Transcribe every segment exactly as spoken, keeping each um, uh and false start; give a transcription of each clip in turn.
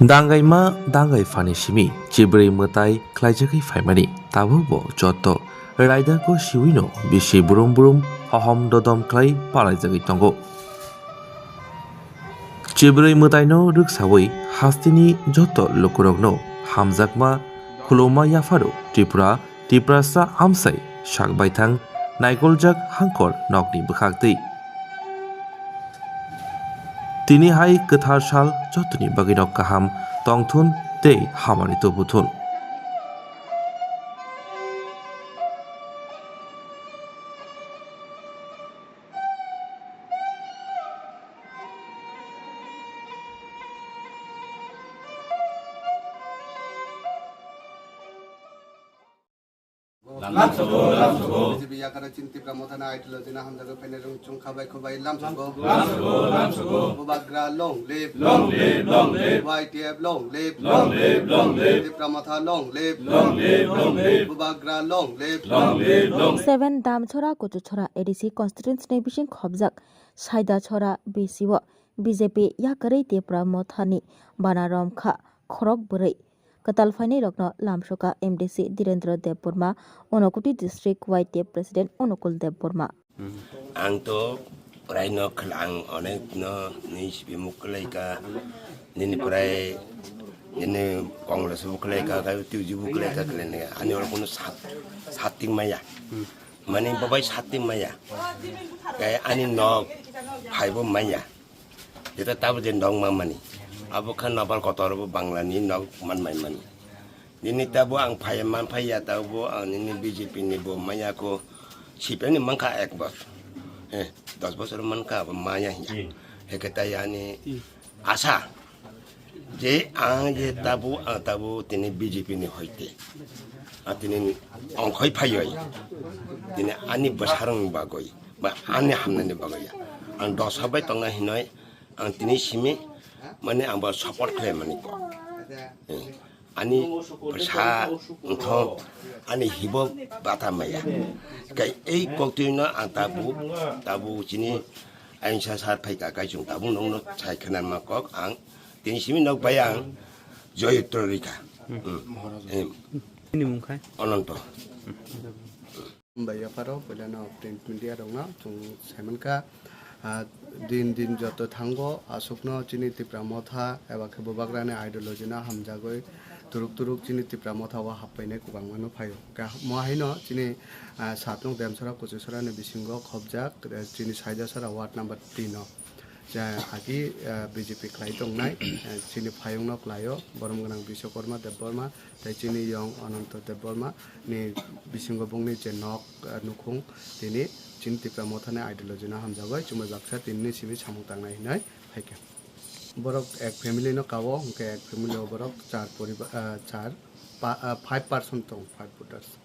Dangaima dangai phani simi chibrwi mwtai khlaijagwi phaimani, tabukbo joto raidako siwino bisi brum brum hohom dodom khlai palaijagwi tongo. Chibrwi mwtaino rwksawi hasteni joto lukurokno hamjakma khuluma yapharo Tripura Tiprasa amsai sak baithang naikoljak hangkor nokni bwkhaktwi. Tini hai kwthar sal jotoni bagwino kaham tongthun tei hamari tubuthun. Lamsogo, lamsogo. B J P yakara chini Tipra Mothani ideology no hamjagwi phainai rwng chwng kha bai kho bai lamsogo. Lamsogo, lamsogo. Bubagra long live. Long live, long live. Y T F long live. Long live, long live. Tipra Motha long live. Long live, long live. Bubagra long live. Long live, long live. Seven Damchora Kuchuchora A D C constituency ni bising khobjak Saidachora B C o B J P yakarwi Tipra Mothani bana romkha khorok bwrwi. Kwtal phainairokno lamsoka M D C Dhirendra Debbarma, Unakoti District Y T F President Unakul Debbarma. Ang to prai no khla-, ang onek no ni sibimuk kwlai ka, nini prai, nini Congress bu kwlai ka, ka tuji bu kwlai ka, kwlai ne, ani oro kono sat, sat ting maya. Mani babai sat ting maya. Kai ani nok phai bo maya. Jeta tabo je nok ma mani. Abo kha nokbar kotor bo Bangla ni nok man mai mani. Nini tabo ang phai man phai ya tabo ang nini B J P ni bo maya ko C P M ni mankha ek bosor. Eh, dos bosor mankha abo maya ya. Heke tai ani asa je ang je tabo ang tabo tini B J P ni hoite. Ang tini ongkhoi phai oi. Tini ani bwsarang bagoi. Ba ani hamnani bagwi ya. Ang dosa bai tongna hinoi ang tini simi mane ang bo support khlai mani ko. Eh, ani bwsa wngkha ani hibo bata maya. Kai ei koktwino ang tabu, tabu chini ayungsa sar phaika kai chwng tabu nongno sai khna ma kok ang tini simi nok bai ang joyutro rikha. Hmm. Hmm. Em. Nini mung khai? Ononto. Hambai yapharo puilano print media rokno chwng saimankha, ah, din din joto thango aswkno chini Tipra Motha eba khe Bubagrani ideology no hamjagwi turuk turuk chini Tipra Motha o happainai kwbangma no phaio. Hwnkhe mo haino chini, ah, satnok Demsora Kuchusora ni bisingo khobjak, eh, chini Saidasora ward number tin o. Je agi, eh, B J P khlai tongnai, eh, chini phayungno khlaio, borom gwnang Biswakarma Debbarma, tei chini yong Ananto Debbarma ni bisingo bongni je nok, eh, nukhung, tini chini Tipra Mothani ideology no hamjagwi chumui baksa tinini simi samung tangnai hinwi phaikha. Borok ek family no kao, hwnkhe ek family o borok char poriba-, eh, char pa-, eh, five person tong, five voters.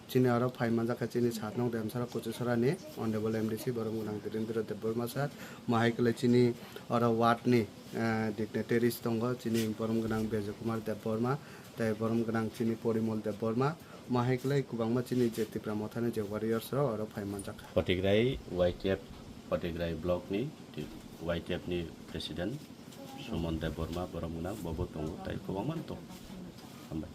Chini oro phai manjak kha chini satnok Demsora Kuchusora ni Honorable M D C borom gwnang Dhirendra Debbarma sir. Mahai kwlai chini oro ward ni, eh, dignitaries tongo, chini borom gwnang Bejo Kumar Debbarma tei borom gwnang chini Porimol Debbarma. Mahai kwlai kwbangma chini je Tipra Mothani je warriors rok oro phai manjak kha. Photograi Y T F, Photograi block ni Y T F ni president Suman Debbarma borom gwnang bobo tongo tei kwbangma tongo. Hambai.